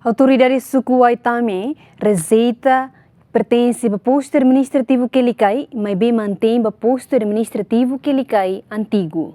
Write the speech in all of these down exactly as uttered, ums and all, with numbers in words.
Autoridade suku Waitame rejeita pertense ba postu administrativu Quelicai, maibé mantein ba postu administrativu Quelicai antigu.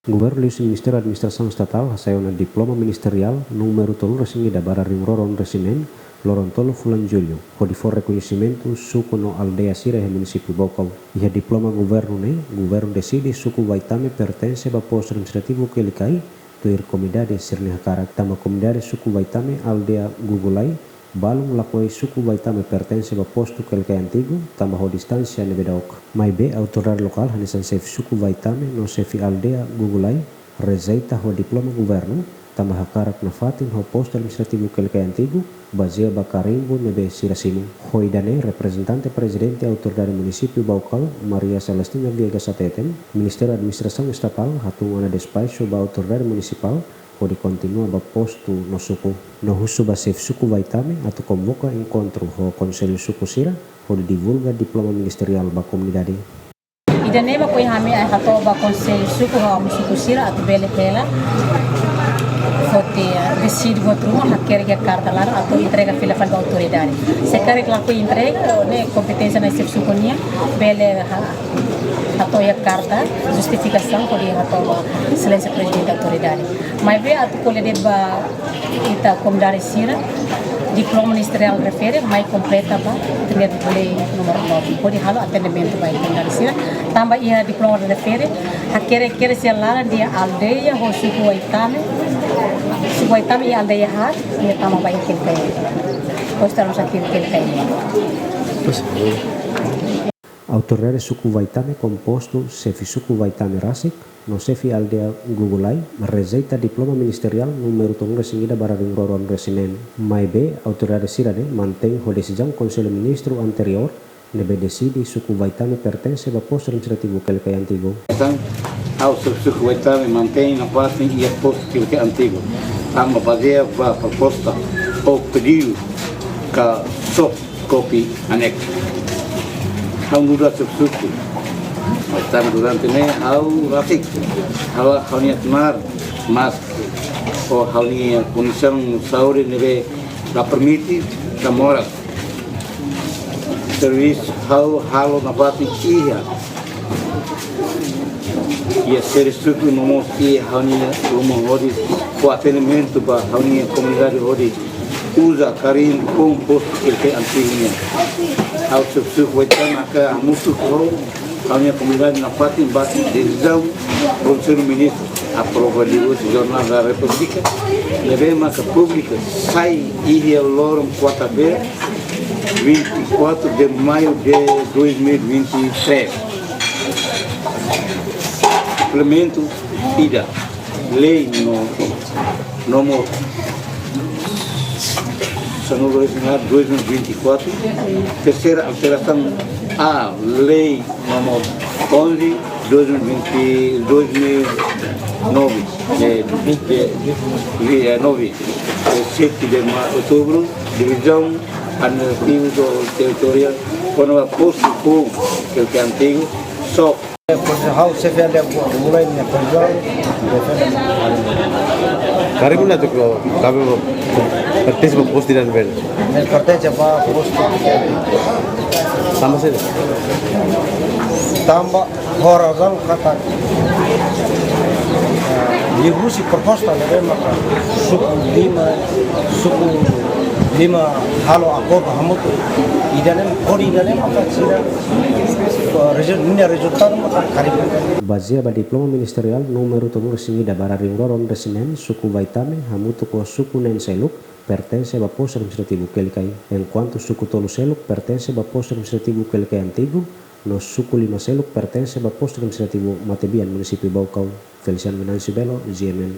Governu liuhusi Ministériu Administrasaun Estatál hasai ona diploma ministeriál númeru tolu resin ida barra rihun rua ruanulu resin neen, loron tolu fulan Jullu, hodi fó rekoñesimentu suku no aldeia sira iha munisípiu Baucau. Iha diploma governu ne'e, governu deside suku Waitame pertense ba postu administrativu Quelicai, tuir komunidade sira-nia hakarak. Tanba komunidade suku Waitame aldeia Gugulai balun lakohi suku Waitame pertense ba postu Quelicai antigu, tanba ho distánsia ne'ebé dook. Maibé autoridade lokál hanesan xefe suku Waitame no xefe aldeia Gugulai rejeita ho diploma governu, tanba hakarak nafatin ho postu administrativu Quelicai antigu, bazeia ba karimbu ne'ebé sira simu. Ho ida-ne'e reprezentante prezidente autoridade munisípiu Baucau, Maria Celestina Viegas hateten, Ministériu Administrasaun Estatál hatún ona despaxu ba autoridade munisipál, hodi kontinua ba postu no suku. No husu ba xefe suku Waitame atu konvoka enkontru ho konsellu suku sira, hodi divulga diploma ministeriál ba komunidade. Ida-ne'e mak ohin ami hato'o ba konsellu suku ho ami suku sira atu bele hela foti, eh, deside buat ruma, hakerek iha karta laran atu entrega fila fali ba autoridade. Se karik lakohi entrega, ne'e kompeténsia nai xefe suku nian, bele ha-, hato'o iha karta justifikasaun hodi hato'o ba Exelénsia Prezidente Autoridade. Maibé atu ko'alia de'it ba ita komunidade sira, diploma ministeriál refere mai kompleta ba ita-nia lei númeru nove. Hodi halo atendimentu ba ita komunidade sira. Tanba iha diploma refere, hakerek-kerek sira laran iha aldeia ho suku Waitame, suku Waitame iha aldeia haat, nia tama ba iha Quelicai. Postu administrativu Quelicai. Autoridade suku Waitame kompostu xefe suku Waitame rasik no xefe aldeia Gugulai rejeita diploma ministeriál númeru tolu resin ida barra rihun rua ruanulu resin neen. Maibé autoridade sira-ne'e mantein ho desizaun Konsellu Ministru anteriór ne'ebé deside suku Waitame pertense ba postu administrativu Quelicai antigu. Entaun, ha'u xefe suku Waitame mantein nafatin iha postu Quelicai antigu. Tanba bazeia ba proposta ou pedidu ka sop kopi aneksu. Ha'u nu'udar xefe suku Waitame durante ne'e ha'u rasik. Ha'u, ha'u-nia knaar maski, ou ha'u-nia kondisaun saúde ne'ebé la permite, la moras. Servisu ha'u halo nafatin iha, iha sede suku no mós iha ha'u-nia ruma hodi fó atendimentu ba ha'u-nia komunidade hodi uza karimbu kompostu Quelicai antigu nian. Ha'u xefe suku Waitame hakarak hamutuk ho ha'u-nia komunidade nafatin ba desizaun Konsellu Ministru aprova liuhusi Jornál da Repúblika, ne'ebé maka públiku sai iha loron kuarta-feira, vinte e quatro de maio de dois mil e vinte e três. Suplementu ida, lei no, númeru sanulu resin haat, dois mil e vinte e quatro. Terseira alterasaun a lei númeru onze, dois mil e vinte, dois mil e nove, de, de, de, eh, nove, eh, sete de ma-, outubru, divizaun administrativa territoriál, kona-ba postu foun, Quelicai antigu, só. Pois, ha'u xefe aldeia Gugulai nia pois, defende. Karimbu ne'e atu ko, kabe mo, pertense ba postu dan bel. Ne'e pertense ba postu. Tanba saida? Tanba ho razaun katak, eh, liuhusi proposta ne'ebé maka suku lima, suku lima halo akordu hamutuk. Ida-ne'e, hodi ida-ne'e maka sira, eh, rezu-, ninia rezultadu maka karimbu. Bazeia ba diploma ministeriál númeru tolu resin ida barra rihun rua ruanulu resin neen, suku Waitame hamutuk ho suku neen seluk pertense ba postu administrativu Quelicai, enkuantu suku tolu seluk pertense ba postu administrativu Quelicai antigu, no suku lima seluk pertense ba postu administrativu Matebian, munisípiu Baucau. Feliciano Venâncio Belo, G M N.